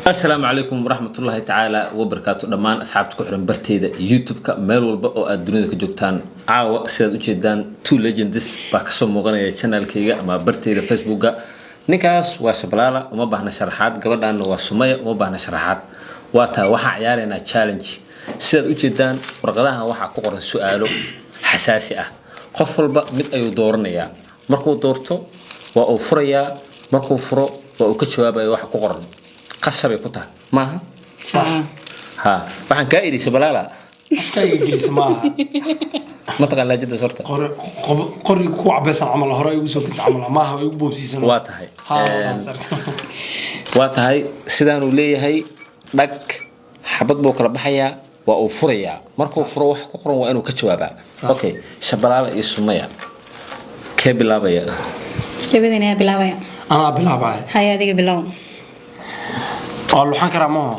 Asalaamu calaykum waraxmatullaahi tacaala wabarakaatu. Dhammaan asxaabta ku xiran barteyda YouTube-ka, meel walba oo aad dunida ka joogtaan, caawa sidaad ujeedaan two legends baa kasoo muuqanaya channelkayga ama barteyda Facebooka. Ninkaas waa Shabalaala, uma baahna sharaxaad. Gabadhaana waa Sumaya, uma baahna sharaxaad. Waa tahay, waxaan ciyaaraynaa challenge. Sidaad ujeedaan, warqadahan waxaa ku qoran su-aalo xasaasi ah. Qof walba mid ayuu dooranayaa. Markuu doorto waa uu furayaa. Markuu furo waa uu ka jawaabaya waxa ku qoran. Qasabay ku tahay, maaha? Sax. Ha, waxaan kaa idhi, Shabalaala. Afkayga gelisa maaha. Ma taqaan laajadaas horta? Qori ku cabaysan camal hore igu soo ganta camal maaha, way igu boobsiisan. Waa tahay. Ha. Waa tahay, sidaanuu leeyahay dhag xabad buu kala baxayaa, waa uu furayaa. Markuu furo, wax ku qoran waa inuu ka jawaabaa. Sax. Okay, Shabalaala iyo Sumaya, kee bilaabaya? Labadina ayaa bilaabaya. Anaa bilaabaya. Haya, adiga bilow. Waa luxan karaa maaha?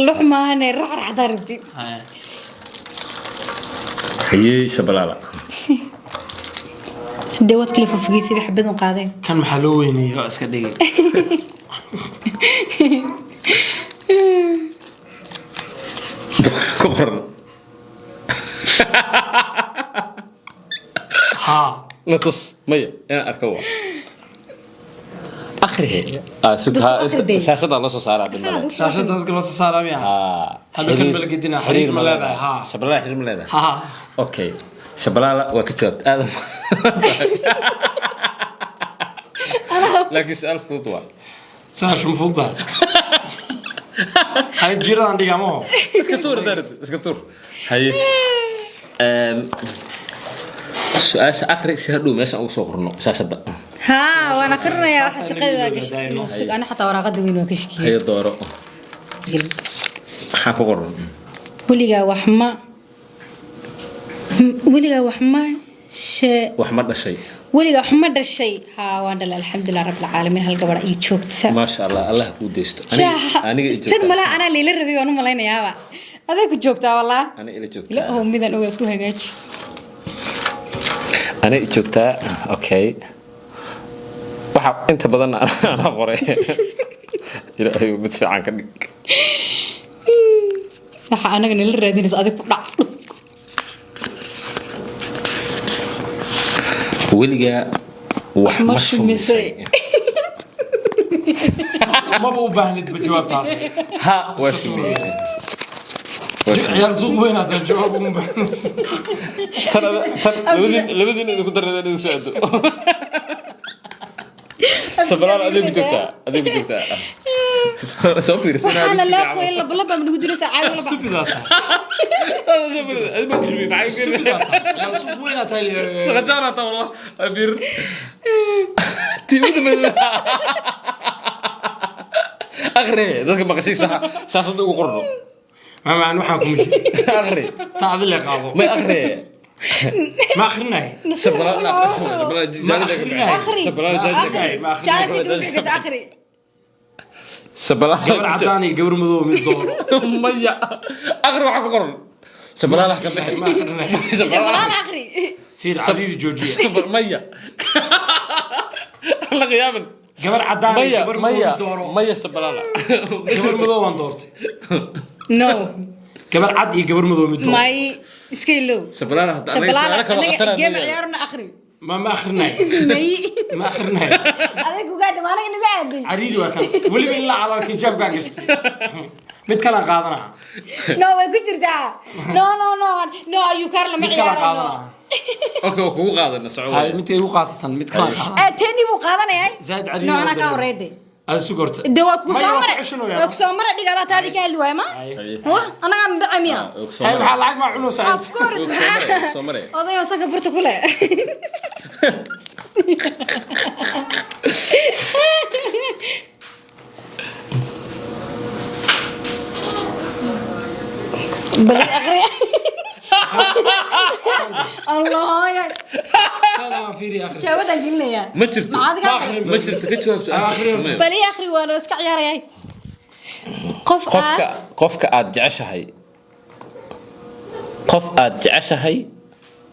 Lux maahane, racracdaa rabtid. Hayey, Shabalaala. Dee waad kala fofogeysay, xabadun qaadeen. Kan maxaa loo weyneeyey oo iska dhigay? Ku qoran. Haa. Na tus. Maya, inaan arko waa akhrihe. Dadku akhri bay. Shaashadaa loo soo saaraa dhimale. Shaashada dadka loo soo saaraa miya? Hadda kan ma la gedinaa? Xiriir ma leedahay? Haa. Shabalaala, xiriir ma leedahay? Haa. Okay, Shabalaala waa ka jawaabta aadam, laakiin su-aal fudud waa. Su-aashu ma fududahay? Hay, jiradaan dhigaa maho. Iska tuur daarid, iska tuur. Haye, su-aasha akhri si hadhow meesha ugu soo qorno shaashadda. Haa, waan akhrinayaa waxa Saas shaqadeeda ayay gashay. leedahay. Sug, ana xataa waraaqada weyn waa ka shakiyey. Haye, dooro. Maxaa ku qoran? Weligaa wax ma weligaa wax ma shee Wax ma dhashay? Weligaa wax ma dhashay? Haa, waan dhalay, alxamdulilah rabbil caalamiin. Hal gabadha ii joogta. Maasha Allah, Allah kuu deysto. Aniga i tan joogtaa. Malaa anaa layla rabay waan u malaynayaaba. Aday ku joogtaa walaa. Aniga ila joogtaa. Ilaahow midaan ogaa ku hagaaji. Aniga i joogtaa. Okay, waxa inta badan anaa qoray. Ilaahay mid fiican ka dhig. Waxa anaga nala raadinaysa adig ku dhac. Weligaa wax ma ma shumisay? shumisay? Maba u baahnidba jawaabtaas. Ha, waa shumiyey. Waa shumiyey. Ciyaar suuq weyn hataa jawaab uma baahnid. Tan labadiin idinku darreeda idinku soo aado. Shabalaal, adiga ku joogtaa, adiga ku joogtaa. Soo fiirsan. Waxaana loo qoyay labalaba ma nagu dilaysaa caawi laba. Stupid aa tahay. Adiga ku shumiyey, maxay ku Stupid aa tahay, ciyaar suuq weyn aa tahay. Shaqajaana taa wallah abir tiimada madowda. Akhri, dadka maqashay saxa shaashada ugu qorno. Maama, waxaan kuma sheegin. Akhri. Taa adile qaado. May, akhri. Ma akhrinahay. Shabalaal. Ma akhrinahay. Akhri. Shabalaal. Ma akhrinahay. Challenge ugu xigta akhri. Shabalaal. Gabar cadaan iyo gabar madow mid dooro. Maya, akhri waxa ku qoran. Shabalaal wax ka bixi. Ma akhrinahay. Shabalaal, akhri. Fiir, cariiri joojiya. Maya, la qiyaamin. Gabar cadaan iyo Maya. gabar madow Maya. mid dooro. Maya, Shabalaala. Gabar madow waan doortay. No. Gabar cad iyo gabar madow mid dooro. May, iska ilow. Shabalaala hadda anaga Shabalaal. su'aalo kaloo Anaga khatar ah game leeyahay. ciyaarna, akhri. Ma akhrinahay. May. Ma akhrinahay. Aday kuga aaday, anaga nagu aaday. Cariiri waa kan weliba ilaa calalka hijaabkaa gashtay. Mid kalaan qaadanaa. No, way ku jirtaa. No, no, no, no, ayuu kaar lama Mid kalaan ciyaarano. qaadanaa. Okay, waa kugu qaadana, soco. Hay, midka igu qaatatan, mid kalaan qaadanaa. Eh, teni buu qaadanayay. Zaid cariiri No, waa anaa kaa dareemay. horeeyay. Aad sugorta. De waa kugu Maya, soo waa ku maray. ceshanooyaa. Waa ku soo maray, dhig adaa taadii ka hadli waaya ma. Haye. Wah, anagaa madacay miya? Ah, soo Hay, maray. maxaa lacag maa cunaysaa? Of course. Soo maray, soo maray. Oday oo sanka burta ku leh. Bal akhri. Allah ya. Kana fiiri, akhri. Jaawadaan gelinayaa. Ma jirto. Maxaad Ma ka akhrin. Ma jirto, ka jawaab su'aasha. Akhri horta. Bal ii akhri, waan iska ciyaarayay. Qof Qofka aad qofka aad jeceshahay, qof aad jeceshahay,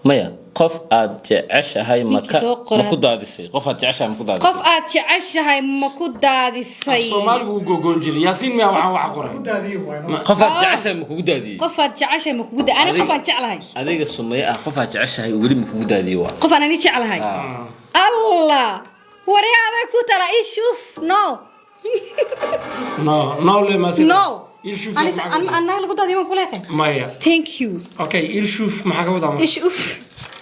maya. Qof aad jeceshahay ma Ninkii ka soo qoray. ma ku daadisay? Qof aad jeceshahay ma ku daadisay? Qof aad jeceshahay ma ku daadisay? Soomaaligu wuu gogoon jiray. Yaasiin miyaa waxaan wax qoray? Qof aad jeceshahay ma kugu daadiyey? Qof aad jeceshahay ma kugu da ani qof aan jeclahay. Adiga Sumaye ah, qof aad jeceshahay weli ma kugu daadiyey waa? Qof aan ani jeclahay. Allah, waryaada ku tala ishuf, no. No, no le ma sida. No. Il shuf. Ani anaa lagu daadiyo waan ku leeyahay. Maya. Thank you. Okay, il shuf maxaa ka wadaa marka? Ishuf.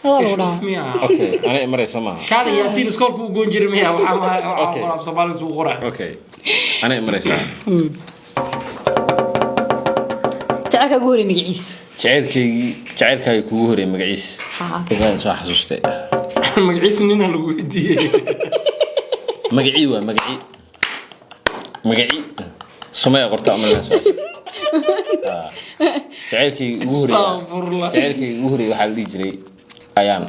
Adaa Il lagu shuf dhahaa. miya? Okay, aniga imarayso maaha. Kaada Yaasiin iskoolku uu goon jiray miya? Waxaan Okay. qoraa Soomaaligu suu qoraa. Okay, aniga imaraysaa. Jecelka ugu horreey magaciisa. Jacaylkaygii, jacaylkaagii kugu horreeyay magaciis? Haa. Ogaan soo xasuustay. Magaciisa nina lagu weydiiyey. Magacii waa magacii, magacii Sumaya qorta ama laga soo jacaylkaygii ugu horreeyay. Astaghfirullah. Jacaylkaygii ugu horreeyay waxaa la dhihi jiray Ayaan.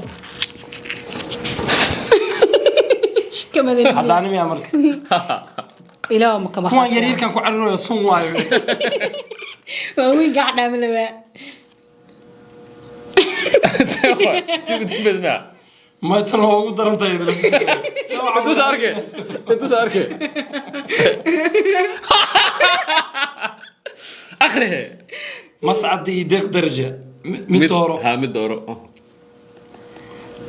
Kamadani. Haddaani miya marka? Ilaahu ma kama. Kuwan yaryarkan ku cararayo sun waayo. Waaweyn gacan dhaama lawaa. Ma tan waa ugu daran tahay. Intuusa arke, intuusa arke, akhrihe. Mascad iyo Deeq Daraja mid dooro. Ha, mid dooro.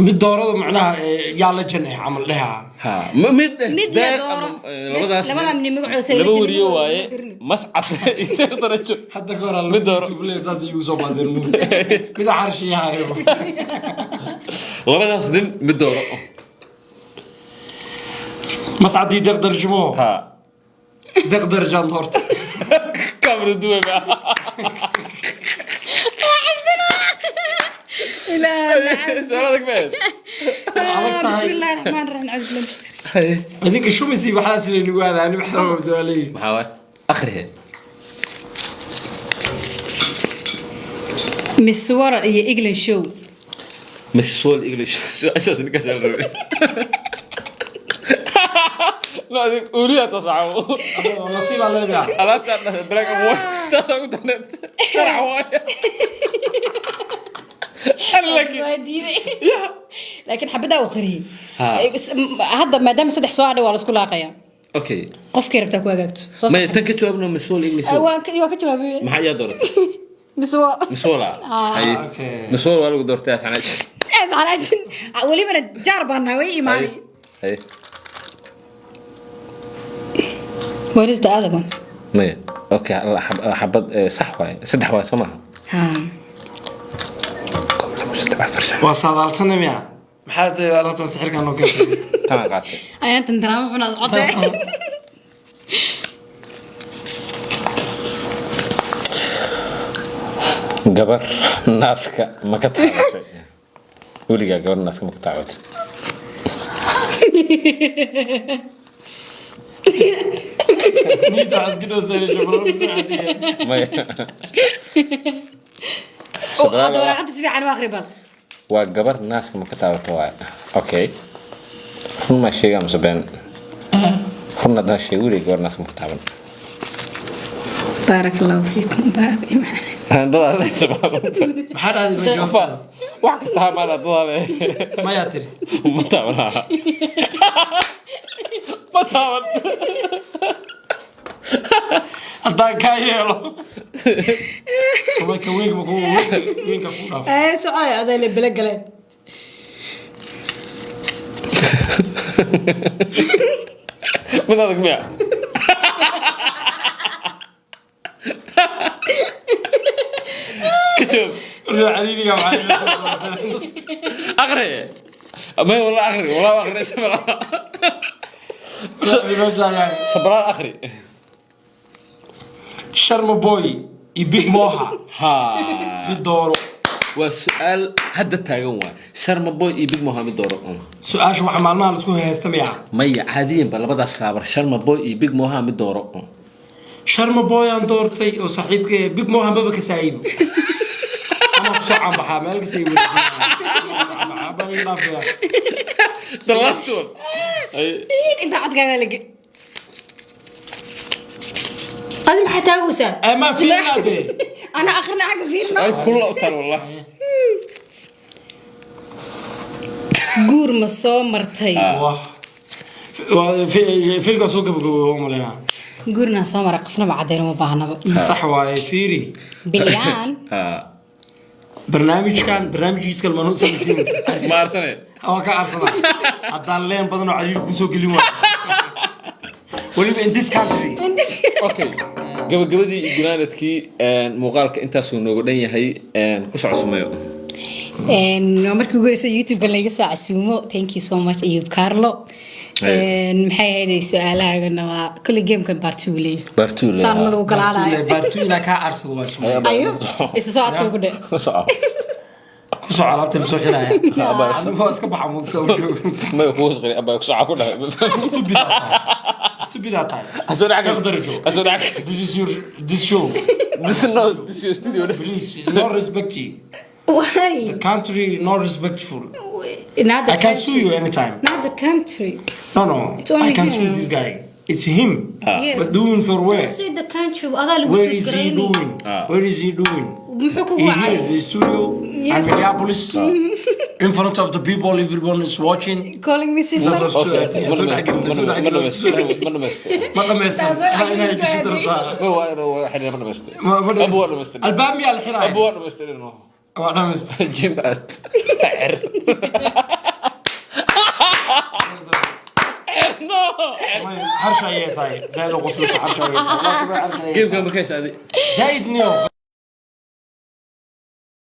Mid doorada macnaha yaa la jan eh camal dheha. Ha, ma mid eh, Mid la Deeq dooro. ama, Bes, labadaas labadaa nin. nin magacooda say Laba la weriyo jirin, waaye. waa dirin. Mascad iyo Deeq Darajo. Hadda ka hor Mid dooro. Juble saas igu soo baaseen muur mid xarshi yahayo. Labadaas nin mid dooro. Mascad iyo Deeq Darajo mo. Ha. Deeq Darajaan doorta. Kamera duwe ba. Ilaahu nacam. Su'aal adag ma ahayd? Adag tahay. Bismillahi raxmaani raxiim, cabdi lam. Idinka shumisi waxaas laynagu aadaa ani maxaa su'aaleey. Maxaa waay? Akhrihe. Miss Warar iyo England Show. Miss Wall English su'aashaas ninkaas aan rabay. No, adig uliyaa tasaxo. Nasiibaa leedahay. Alaabtaan dhahday black and white taasaa ugu darneed sharax waaye. Laakiin Waa diiday. Laakiin xabadaa uu qariyay. Ha. Hadda maadaama saddex soo hadhay waa la isku laaqayaa. Okay. Qofkii rabtaa ku hagaagto. Soo Maya sax. Tan ka jawaabno Miss Wall English Show. Waan ka jawaabay. Maxaa yaa dooratay? Miss Wall. Miss Wall ah? Haye. Okay. Miss Wall waa lagu doortay asxaanaj. Asxaanajin. Welibana jaar baan nahay, way imaanay. Haye. Where is the other one? Maya, okay, xabad sax waaye, saddex waaye soo maaha? Ha. 1, 2, 3, 4, 5. Waa saadaalsana miya? Maxaa tahay alaabtan sixirkan noo keentay? Tanaa qaatay. Ayaan tan daraama xunaa socotay. Gabar naaska ma ka taabatay weligaa? Gabar naaska ma ka taabatay? Niida waxaa iska dhowsanaysa. Maya. Oo hadda waraaqada si fiican u akhri bal. Waa gabar naaska ma ka taabato waaye. Okay, run maa sheegaa mise been? Run haddaan sheego, weliga gabar naaska ma ka taaban. Baarak allahu fiikum, baarak imaan. Dadaa le shabaab. Maxaa dhahday? Ma jawaabtaada? Wax kasta ha maana dadaa le. Mayaa tiri? Ma taaban, ha, ma taaban. Haddaan kaa yeelo samayka weynka ku weynka ku dhaaf. Ee socay aday le bela galeen. Mid adag miya? Ka jawaab. Cariiriga waxaa. Aqri may wallah, aqri wallah, aqri sabra sabra, aqri. Sharma Boy iyo Big Moha. Ha. Mid dooro. Waa su-aal hadda taagan waay, Sharma Boy iyo Big Mohamed dooro. Su-aasha waxaa maalmaha laisku haysta miya? Maya, caadiyan ba labadaas raabar, Sharma Boy iyo Big Mohamed dooro. Sharma Boy aan doortay oo saaxiibka Big Moha maba ka saayibo ama kusoo caanbaxaa meel kasta ay wareejinayaan. The last one. Inta codkaaga la ge. Adi maxaa taagaysaa? Ama fiirnaade. Ana akhrina xagga fiirna. Su-aal kulla u taal wallah. Guur ma soo martay? Wah. Waa filmka soo gabagabooy waa malaynaa. Guurna soo mara, qofnaba caddeyn uma baahnaba. Sax waaye, fiiri. Bilyaan. Ha. Barnaamijkan barnaamijkiis kale manuu samaysiin. Ma arsane. Waa ka arsanaa haddaan leen badan oo cariiri kusoo gelin waayo, weliba in this country. Okay, gabagabadii iyo gunaanadkii muuqaalka intaasuu noogu dhan yahay. Ku soco, Sumayo. Waa markii ugu horreysay YouTube-ka layga soo casuumo. Thank you so much, Ayub Carlo. Maxay ahayd su-aalahaagana? Waa kulli gamekan part two leeyahay. Part two leeyahay. Saan ma lagu galaanayo. Part two inaa kaa arsado waa Sumaya. Ayo, isa soo adka ugu dhe. Ku soco. Ku soco, alaabta la soo xiraya. Adigu waa iska baxa muugsa u joog. Mayo kugu shaqeey abaa, ku soco ku dhahay. Stupid aa tahay, stupid aa tahay. Asoo dhac. Iqdar joog. Asoo dhac. This is your this show. This is not, this is your studio. Please, no respect you. Why? The country no respectful. Not the I can sue you anytime. Not the country. No. It's only I can him. sue this guy. It's him. Yes. But doing for where? Say the country, adaa lagu Where soo is he garaynaya. doing? Where is he doing? Muxuu kugu He wacay? here, the studio and Minneapolis, in front of the people, everyone is watching. Calling me sister. That's what Ma dhamaystay? Ma dhamaysan. Taas waa Inay xagga gashid isku rabtaa. Ma waa xidhan, ma dhamaystay. Ma Abu waa dhamaystay. Albaab miyaa la xiraaya? Abu waa dhamaystay. Waa dhamaystay. Jim at xer no. Harsha yeesay. Zaid oo qoslaysa, harsha yeesay. Gamekan ma ka heshay adi? Zaid niyo.